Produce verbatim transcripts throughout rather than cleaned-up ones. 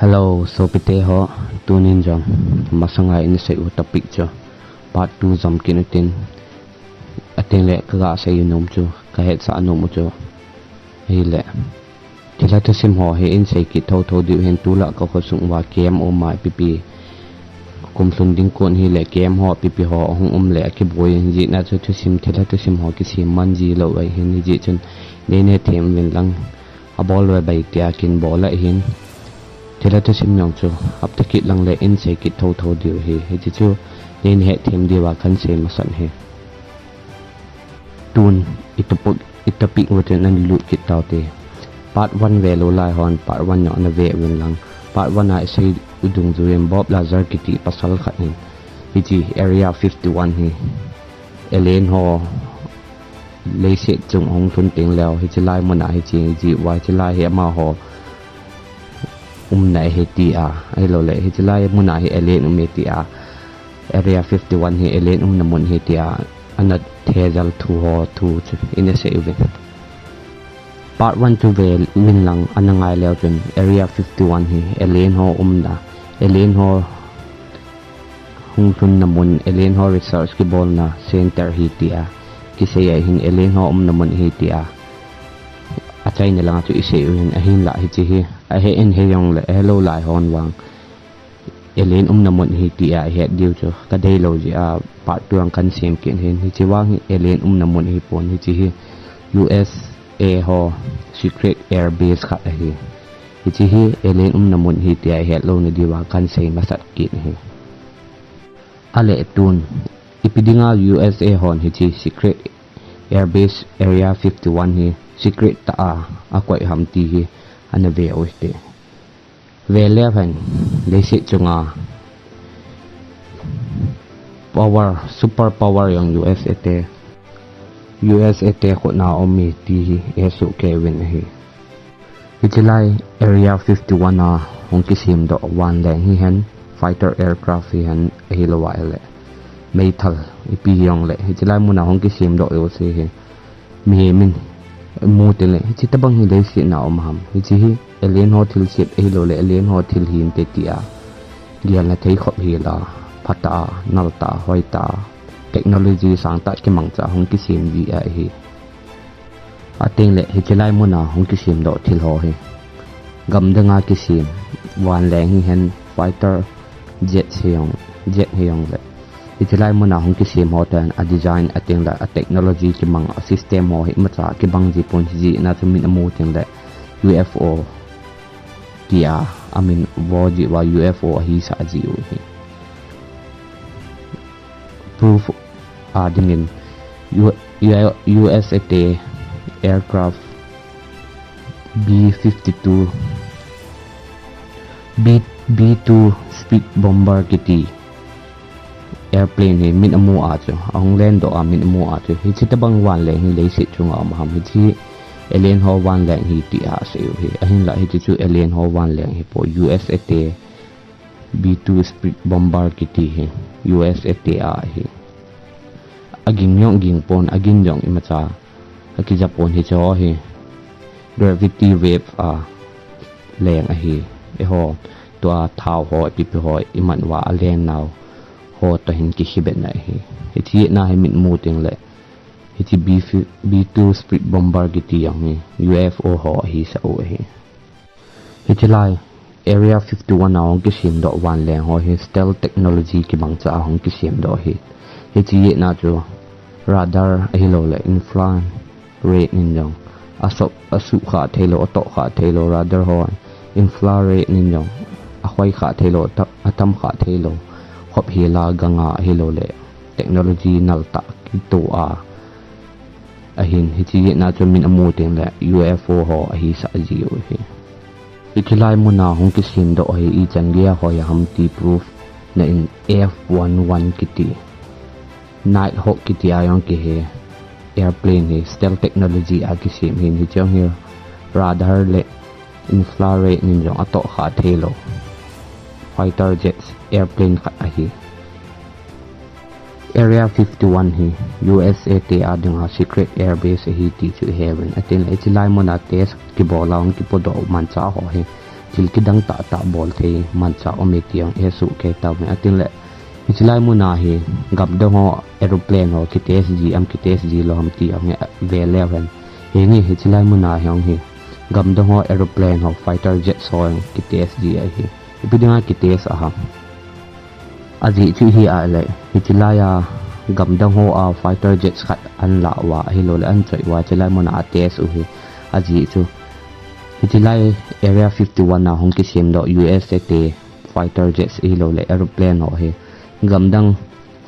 Hello, sopite ho, tunin jong masanga in sei u topic chu part two jom kit u tin, ating le ka ga sei u nom chu, ka hetsah nom u chu, ahile, thilha thusim ho hi in sei kit thotho diu hin, tulai ka khosung uva K M O mai pipi, kum lhun ding kon hile K M O pipi ho ahung um le akiboi in, hijeh a chu thusim, thilha thusim ho kisem man ji lou ahin, hijeh chun nei hethem uvin lang, abol ve bai tia kin bol ahin. Thilha thusim jong chu hapta kit lang le in sei kit thotho diu hi, hiche chu nei hethem diuva kan sei masat hi. Tun i topic, i topic uva chun ana lut kit tau te. Part one ve lou lai hon part one jong ana ve uvin lang. Part one a i sei u dungjui in Bob Lazar kiti pasal khat hin, hiche Area fifty-one hi alien ho leiset chung ahung lhun teng leu, hiche lai muna hi cheng ji uva, hiche lai hi amaho umna ahi tia, ahilou le, hiche lai muna hi alien um e tia, Area fifty-one hi alien umna mun ahi tia, ana thejal thu ho thu chu in asei uve. Part one chu ve uvin lang, ana ngai leu chun Area fifty-one hi alien ho umna, alien ho hung lhunna mun, alien ho research kibolna center ahi tia kisei ahin, alien ho umna mun ahi tia achaina langa chu i sei u hin, ahinlah hiche hi ahe in he jong le, ahe lou lai hon vang alien umna mun ahi tia i het diu chu ka dei lou jeh a part two a kan sem kit hin, hiche vang hi alien umna mun ahi pon, hiche hi U S A ho secret air base khat ahi. Hiche hi alien umna mun ahi tia i het louna diuva kan sei masat kit hi. Ale tun, ipi dinga U S A hon hiche secret air base Area fifty-one hi secret tah a akoi ham ti hi ana ve u hite. Ve leu hen, leiset chunga power, super power jong U S A te, U S A te khutna um e ti hi i hesoh kei uvin ahi. Hiche lai Area fifty-one a hung kisem doh vanleng hihen, fighter aircraft hihen, ahilou ahile meithal ipi hijong le, hiche lai muna hung kisem doh jouse hi mihem in imu teng le, hiche tobang hi leiset a um ham, hiche hi alien ho thilchet ahilou le alien ho thil hinte tia gelna thei khop hel a, phatah a, naltah a, hoitah a, technology sangtah kimangcha hung kisem ji ahi. Ateng le hiche lai muna hung kisem doh thil ho hi gam danga kisem, vanleng hihen, fighter jet hijong, jet hijong le, hiche lai muna hung kisem ho ten a design ateng le a technology kimang, a system ho hi imacha kibang ji pon, hijeh a chu min amu teng le U F O tia amin vo ji uva U F O ahisah ji u hi. Proof a dingin U-, U-, U S A te aircraft B fifty-two, B, B two Speed Bomber kiti airplane hi min amu a chu, ahung len doh a min amu a chu, hiche tobang vanleng hi leiset chunga um ham, hiche alien ho vanleng ahi tia asei u hi, ahinlah hiche chu alien ho vanleng ahipoi, U S A te B two Speed Bomber kiti hi U S A te a ahi. Aging jong ging pon, agin jong imacha akija pon, hiche ho hi gravity wave a leng ahi. Eiho tua thao ho, ipi ipi ho iman uva alen nau ho toh hin kikibetna ahi. Hiche na hi min mu teng le, hiche B two Speed Bomber kiti jong hi U F O ho ahisah u ahi. Hiche lai Area fifty-one a hung kisem doh vanleng ho hi stealth technology kimangcha a hung kisem doh ahi. Hiche jeh a chu radar ahilou le infrared in jong asop, asuh kha theilou, atoh kha theilou, radar ho infrared in jong ahoi kha theilou, ata-, atam kha theilou, khop hel a ganga ahilou le technology naltah kitoh a ahin, hiche jeh a chu min amu teng le U F O ho ahisah ji u ahi. Hiche lai muna hung kisem doh hi ichan geiya hoi ham ti proof na in F one one kiti, Nighthawk kiti a jong kihe airplane hi stealth technology a kisem ahin, hiche jong hi radar le infrared in jong atoh kha theilou fighter jets airplane khat ahi. Area fifty-one hi U S A te a dinga secret air base ahi ti chu ihe uvin. Ateng le hiche lai muna test kibol a hung kipodoh u manchah ho hi thil kidang tah tah bol thei manchah um e ti jong ihet soh kei tauvin, atin le hiche lai muna hi gamdang ho aeroplane ho kitest ji am kitest ji lou ham ti jong hi ve leu hen. Hinge hiche lai muna hi jong hi gamdang ho aeroplane ho fighter jet ho jong kitest ji ahi. Ipi dinga kitest aham? Ajeh chu hi ahile, hiche lai a gamdang ho a fighter jets khat ahin lah uva, ahilou le ahin choi uva, hiche lai muna atest u hi. Ajeh chu, hiche lai Area fifty-one a hung kisem doh U S A te fighter jets ahilou le aeroplane ho hi gamdang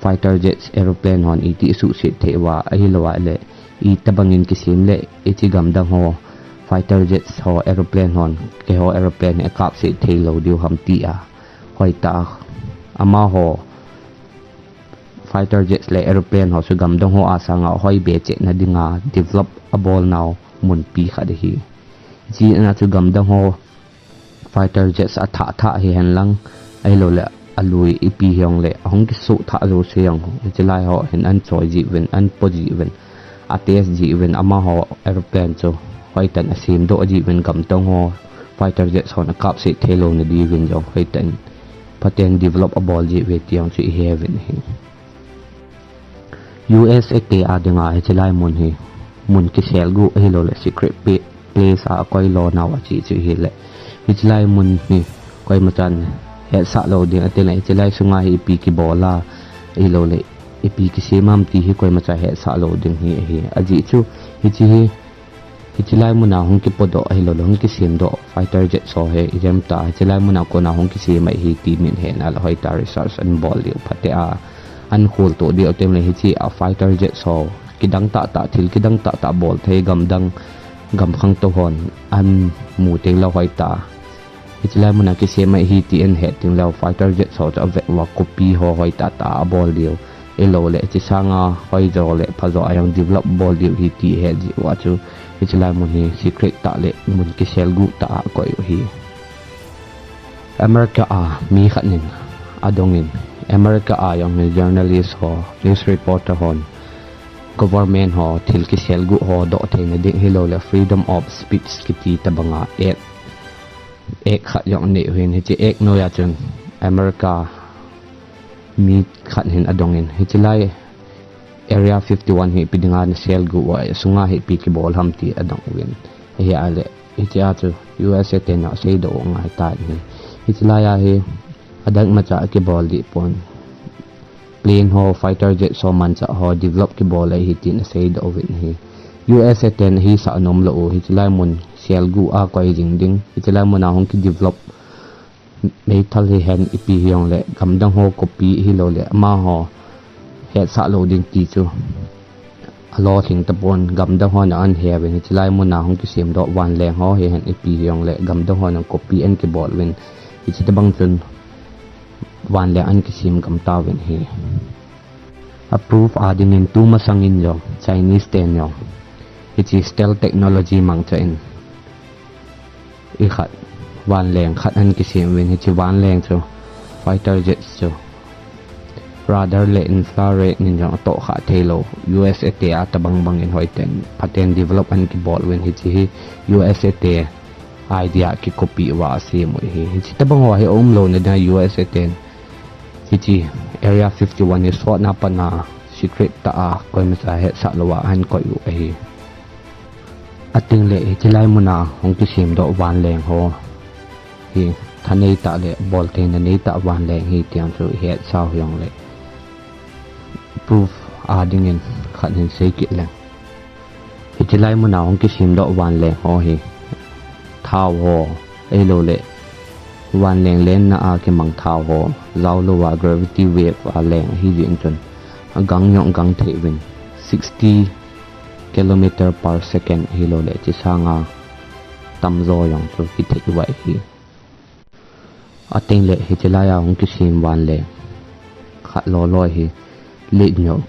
fighter jets aeroplane hon iti asuhset thei uva, ahilou le itobangin kisem le hiche gamdang ho fighter jets ho aeroplane hon keiho aeroplane hi akapset thei lou diu ham ti a. Hoitah a, amaho fighter jets le aeroplane ho chu gamdang ho a sanga hoi be cheh na dinga develop abol nau munpi khat ahi. Hiche a chu gamdang ho fighter jets athah thah hihen lang, ahilou le alui ipi hijong le ahung kisoh thah jouse jong hiche lai ho hin ahin choi ji uvin, ahin po ji uvin, atest ji uvin, amaho aeroplane chu hoitah in asem doh ji uvin, gamdang ho fighter jets hon akapset thei lou na diuvin jong hoitah in phaten develop abol ji uve ti jong chu ihe uvin ahi. U S A te a dinga hiche lai mun hi mun kiselguh ahilou le secret pe-, place a akoi lo nau ahi chu ahile, hiche lai mun hi koima chan hetsah lou ding, atin le hiche lai sunga hi ipi kibol a, ahilou le ipi kisem am ti hi koima chan hetsah lou ding hi ahi. Ajeh chu hiche hi hiche lai muna hung kipodoh ahilou le hung kisem doh fighter jet ho hi ijemtia hiche lai muna kona hung kisem ahi ti min hena le hoitah research ahin bol diu phatea ahin khol to diu, atin le hiche a fighter jet ho kidang tah tah, thil kidang tah tah bol thei gamdang gam khangtou hon ahin mu teng le hoitah hiche lai muna kisem ahi ti ahin het teng le fighter jet ho chu avet uva copy ho hoitah tah abol diu, ahilou le hiche sanga hoijo le phajo a jong develop bol diu ahi ti ahet jeh uva chu hiche lai mun hi secret tah le mun kiselguh tah a akoi u ahi. America a mi khat in adongin, America a jong hi journalist ho, news reporter hon government ho thil kiselguh ho doh theina ding ahilou le freedom of speech kiti tobanga act act khat jong anei uvin, hiche act noiya chun America mi khat hin adongin, hiche lai Area fifty-one hi ipi dinga naselguh uva, asunga hi ipi kibol ham ti adong uvin. Ahile hiche a chu U S A ten aseidoh u angai tan ahi. Hiche lai a hi adang imacha kibol deh pon. Plane ho, fighter jet ho, manchah ho develop kibol ahi tin aseidoh uvin ahi. U S A ten ahisah nom lou u, hiche lai mun selguh a koi jing ding, hiche lai muna hung kidevelop meithal hihen ipi hijong le gamdang ho copy ahilou le amaho hetsah lou ding ti chu alolhing tapon, gamdang hon ahin he uvin, hiche lai muna hung kisem doh vanleng ho hihen ipi hijong le gamdang hon copy ahin kibol uvin, hiche tobang chun vanleng ahin kisem gam tauvin ahi. A proof a dingin tumasangin jong Chinese ten jong hiche stealth technology mangchan ikhat vanleng khat ahin kisem uvin, hiche vanleng chu fighter jets chu radar le infrared in jong atohkhah theilou, U S A te a tobang bangin hoitah in phaten develop ahin kibol uvin, hiche hi U S A te idea kicopy uva asem u ahi. Hiche tobang ho hi aumlouna dinga U S A ten hiche Area fifty-one hi sotna pana secret tah a koimacha hetsah louva ahin koi u ahi. Ating le hiche lai muna hung kisem doh vanleng ho hi thanei tah le boltheina neitah vanleng ahi ti jong chu ihetsau hijongle proof a dingin khat hin seikit leng. Hiche lai muna hung kisem doh vanleng ho hi thao ho, ahilouleh vanleng lenna a kimang thao ho jaolouva gravity wave a leng ahijeh in chun agang jong gang thei uvin sixty kilometer per second ahilouleh hiche sanga tamjo jong chu kithei uva ahi. Ating le hiche laiya hung kisem vanleng khat lolo hi lit jong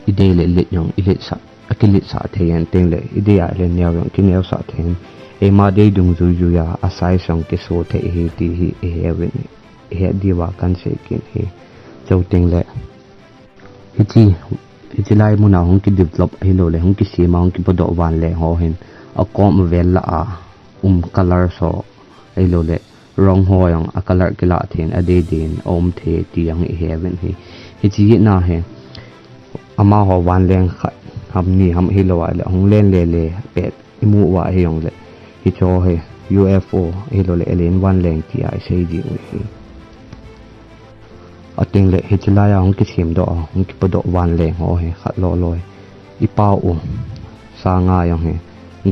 idei le lit jong ilitsah, akilitsah thei in, ating le idei a le neo jong kineosah thei in, eima dei dungjuijuiya a size jong kiso thei ahi ti hi ihe uvin, ihe diuva kahin seikit ahi. Chuteng le hiche, hiche lai muna hung kidevelop ahilouleh hung kisema hung kipodoh vanleng ho hin akom avel lah a um color ho, Ahilou le rong ho jong a color kilah thei in adei dei in aum thei ti jong ihet uvin ahi. Hiche jeh a hi amaho vanleng khat ham ni ham hilou a le hung len le le pet imu uva hijongle hicho hi U F O hilou le alien vanleng tia isei jiu ahi. Ateng le hiche laiya hung kisemdoh a hung kipodoh vanleng ho hi khat lou lou hi ipa u sanga jong hi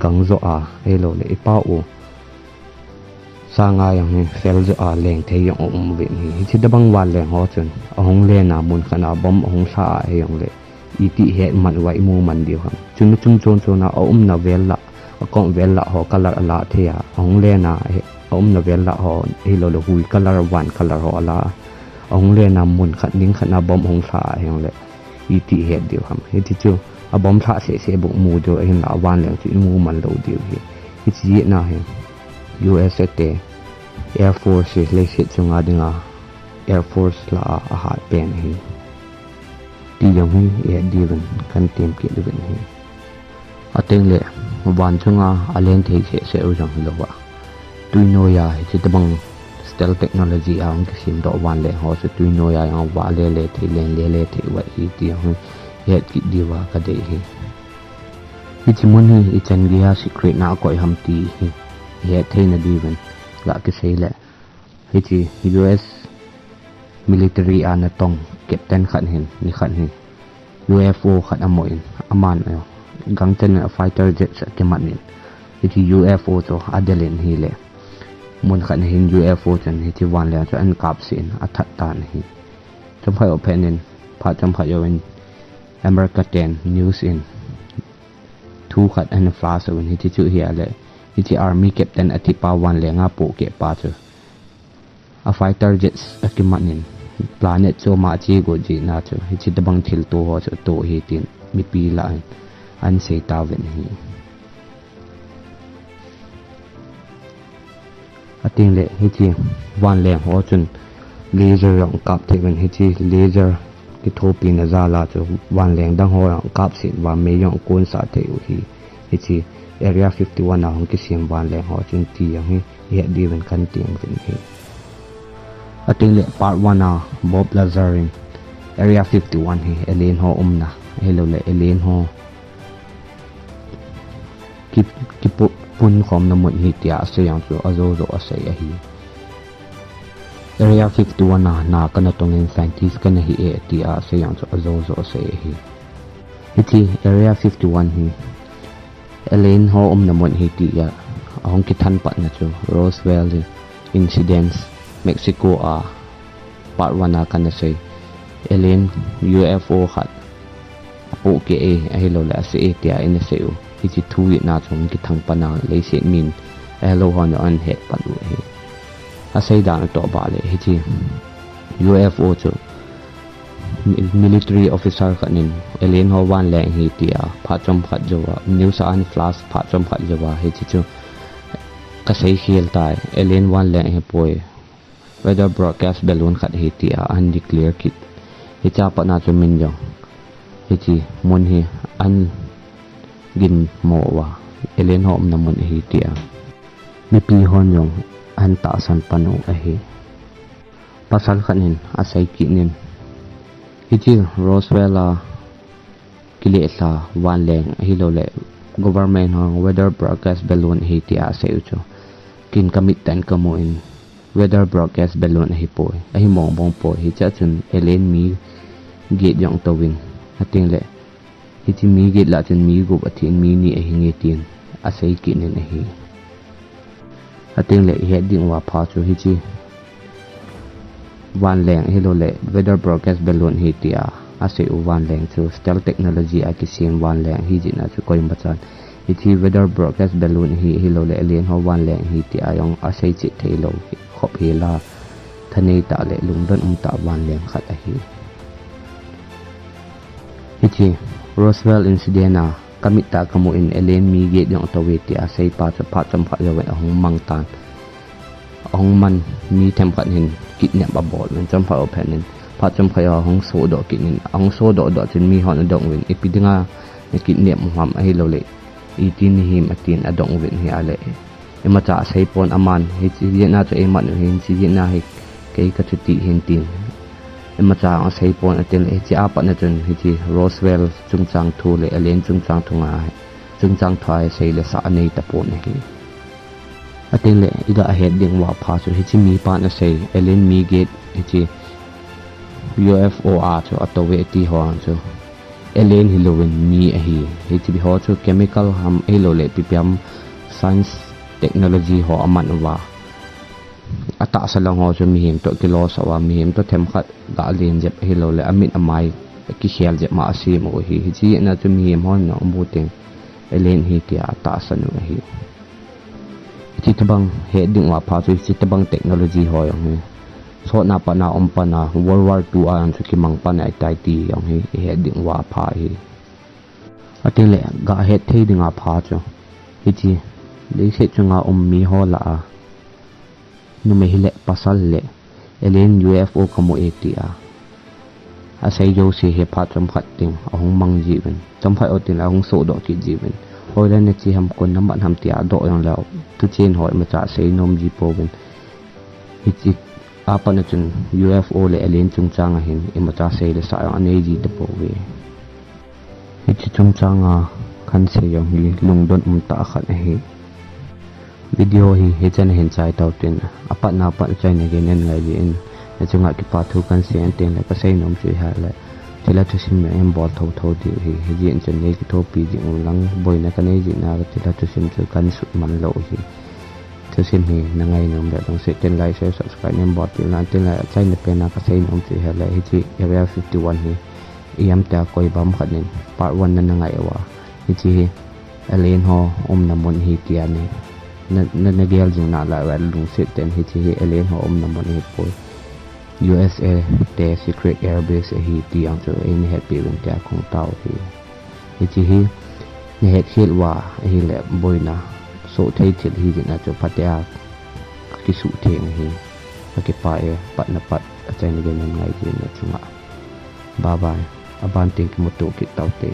gang jo a hilou le ipa u sanga jong hi fel jo a leng thei jong aum uvin ahi. Hiche tobang vanleng ho chun ahung len a mun khat a bomb ahung lha a hijongle iti het man uva imu man diu ham. Chun chung chon chon a aumna vel lah, akom vel lah ho color alah thei a, ahung len a aumna vel lah ho hilou le hui color, van color ho alah a, ahung len a mun khat ning khat a bomb ahung lha a hijongle iti het diu ham. Hiti chu a bomb lhah seh seh bou mu diu ahinlah vanleng chu imu man lou diu ahi. Hiche jeh a hi U S A te Air Force hi leiset chunga dinga Air Force lah a ahat pen ahi ti jong hi ihet diuvin kahin tem kit uvin ahi. Ateng le van chunga alen thei seh seh u jong hilou a, tui noiya hiche tobang stealth technology a hung kisemdoh vanleng ho chu tui noiya jong avah le le thei, len le le thei uva ahi ti jong hi ihet kit diuva kadei ahi. Hiche mun hi ichan geiya secret na akoi ham ti hi ihet theina diuvin ga kisei le, hiche U S military a natong captain khat hin nikhat hi U F O khat amu in aman gangchan in a fighter jets akimat in hiche U F O chu adel in ahile, mun khat hin U F O chun hiche vanleng chu ahin kap seh in athat tan ahi. Chomkhat jou phat in, phat chomkhat jouvin America ten news in thu khat ahin flash uvin, hiche chu ahile hiche army captain athipa vanleng a pohkeh pa chu a fighter jets akimat in planet chom a ache got jeh a chu hiche tobang thilto ho chu ato ahi tin mipi lah in ahin sei tauvin ahi. Ateng le hiche vanleng ho chun laser jong kap thei uvin, hiche laser kithopina jal a chu vanleng dang ho jong kap seh uva mei jong akonsah thei u ahi. Hiche Area fifty-one a hung kisem vanleng ho chun ti jong hi ihet diuvin kahin tem uvin ahi. Ateng le part one a Bob Lazar in Area fifty-one hi alien ho umna ahilou le alien ho ki, kipu, punkhomna mun ahi tia asei jong chu ajou jou asei ahi. Area fifty-one a na kana tong in scientist kana hi e tia asei jong chu ajou jou asei ahi. Hiche Area fifty-one hi alien ho umna mun ahi tia ahung kithan patna chu Roswell Incidents Mexico a part one a kana sei, alien U F O khat apohkeh e, ahilou le ase e tia ina sei u. Hiche thu hi na chu kithang pan a leiset min ahelou hon ahin het pan u ahi. Asei dan atoh bah le hiche U F O chu mi-, military officer khat in alien ho vanleng ahi tia phat chomkhat jouva news a ahin flash phat chomkhat jouva hiche chu kasei khel tai, alien vanleng ahipoi, weather broadcast balloon khat ahi tia ahin declare kit. Hiche a pat na chu min jong hiche mun hi ahin ginmo uva, alien ho umna mun ahi tia mipi hon jong ahin tahsan pan u ahi. Pasal khat in asei kit in, hiche Roswell a kilehla vanleng ahilou le government hon weather broadcast balloon ahi tia asei u chu ken kamit tah in kamu in weather broadcast balloon ahipoi, ahi mong mong poi, hiche a chun alien mi get jong atouvin, ateng le hiche mi get lah chun mi gup athi in mi ni ahinge tin asei kit in ahi. Ateng le ihet ding uva pha chu hiche vanleng ahilou le weather broadcast balloon ahi tia asei u vanleng chu stealth technology a kisem vanleng ahi jeh a chu koima chan hiche weather broadcast balloon ahi, ahilou le alien ho vanleng ahi tia jong asei chet thei lou khop hel a thanei tah le lungdon um tah vanleng khat ahi. Hiche Roswell incident a kamit tah a kamu in alien mi get jong atouve tia asei pa chu phat chomkhat jouvin ahung mang tan. Ahung man mi themkhat hin kidnap abol uvin, chomkhat jou phat in, phat chomkhat jou ahung sodoh kit in, ahung sodoh doh chun mi hon adong uvin, ipi dinga na kidnap u ham ahilou le iti nahim atin adong uvin ahile Imacha asei pon aman, hiche jeh a chu eiman u hin, hiche jeh a hi kei kachuti hin tin. Imacha asei pon atin le, hiche a pat na chun, hiche Roswell chungchang thu le alien chungchang thu nga, chungchang thu a hi sei le sa anei tapon ahi. Atin le, iga het ding uva pha chu, hiche mi pan asei, alien mi get, hiche U F O a chu atou ve ti ho chu alien hilouvin mi ahi. Hiche ho chu chemical ham ahilou le ipi ham science technology ho aman uva, atahsa lang ho chu mihem toh kilosah uva, mihem toh themkhat ga len jep ahilou le amit amai kikhel jep ma asem u ahi. Hiche jeh a chu mihem hon na um u teng alien ahi tia atahsan u ahi. Hiche tobang het ding uva pha chu, hiche tobang technology ho jong hi sotna pat na um pan a, World War Two a jong chu kimang pan ahitai ti jong hi ihet ding uva pha ahi. Atin le, ga het thei ding a pha chu, hiche leiset chunga um mi ho lah a, numei hile pasal le alien U F O kamu e tia asei jouse hi phat chomkhat teng ahung mang jiuvin, chomkhat u tin ahung sohdoh kit jiuvin, hoilai nache ham, koi naman ham tia adoh jong leu, thuchen ho imacha asei nom ji pouvin. Hiche a pat na chun U F O le alien chungchang a hin imacha sei le sa jong anei ji tapouve. Hiche chungchang a kahin sei jong hi lungdon um tah khat ahi. Video hi hichan hin chai tau tin, apat na pat achaina gei nei ngai jeh in, nachunga kipa thu kahin sei in tin le, kasei nom chu ahile, thilha thusim jong ibol thotho diu ahi, hijeh in chun nei kithopi jing u lang, boina kanei jeh in thilha thusim chu kahin sut man lou ahi. Thusim hi nangai nom le lungset tah in like, share, subscribe nei bol peh un tin le, achaina pen a kasei nom chu ahile, hiche Area fifty-one hi ijemtia koi bang khat in part one na nangai uva, hiche hi alien ho umna mun ahi tia nei na, na, nagel jing nalai uva lungset tah in, hiche hi alien ho umna mun ahipoi, U S A te secret airbase ahi ti jong chu eina hetpeh uvin tia kahung tao ahi. Hiche hi nahet khel uva ahile boina soh thei thil ahi jeh a chu phatea kakisuh theng ahi. Kakipah e, apat na pat achaina gei nei ngai jeh in nachunga. Bye bye. Aban teng kimuto kit taute.